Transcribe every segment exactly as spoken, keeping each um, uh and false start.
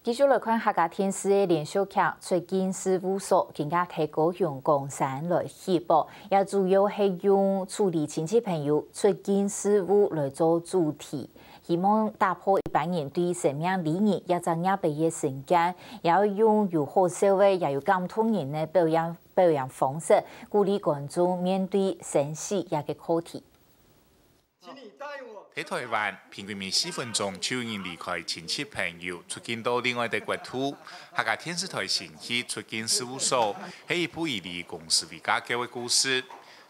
繼續來看客家電視个連續劇《出境事務所》，今下在高雄岡山來起播，也主要係用處理親戚朋友出境事務來做主題，希望打破一般人對生命禮儀這隻額白个成見，也愛用有好笑个，也有感動人个表演表演方式，鼓勵觀眾面對生死這个課題。 在台灣，平均每四分鐘就有人離開親戚朋友，出境到另外个國度。客家電視台新戲《出境事務所》係一部以禮儀公司為架構个故事，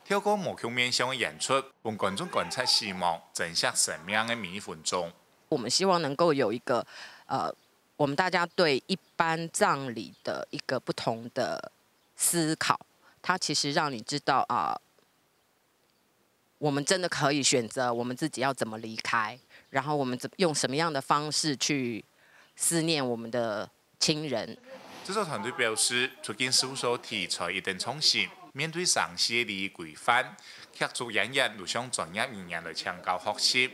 透過無共面向个演出，分觀眾觀察死亡、珍惜生命个每一分鐘。我们希望能够有一个呃，我们大家对一般葬礼的一个不同的思考，它其实让你知道啊、我们真的可以选择我们自己要怎么离开，然后我们怎用什么样的方式去思念我们的亲人。製作團隊表示，《出境事務所》題材一等創新，面對生死个禮儀規範，劇組演員都向專業人員來請教學習。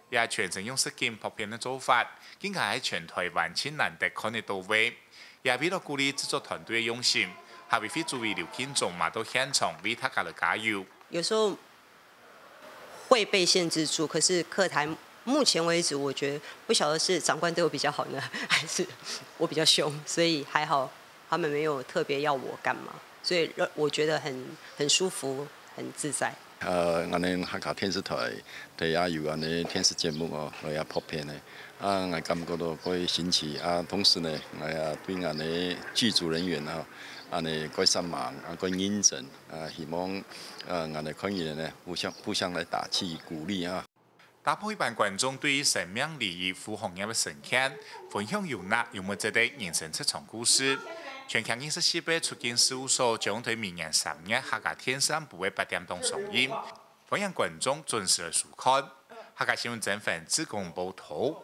也全程用實景拍片个做法，更加係全台灣盡難得看得到个。也為了鼓勵製作團隊个用心，客委會主委劉慶忠嘛到現場為大家來加油。有時候会被限制住，可是客台目前为止，我觉得不晓得是长官对我比较好呢，还是我比较凶，所以还好他们没有特别要我干嘛，所以让我觉得很很舒服，很自在。呃，𠊎等客家電視台佢也有恁呢電視節目哦，來也拍片呢。啊，𠊎感覺到蓋新奇啊，同時呢，𠊎也對𠊎等劇組人員啊，恁呢蓋煞猛啊，蓋認真啊，希望呃，𠊎等看人呢，互相互相來打氣鼓勵啊。打破一般觀眾對於生命禮儀服務行業个成見，分享有額有物質个人生職場故事。全劇二十四集《出境事務所》將在明年三月客家電視暗晡个八點檔上映，歡迎觀眾準時來收看。客家新聞曾凡志工報導。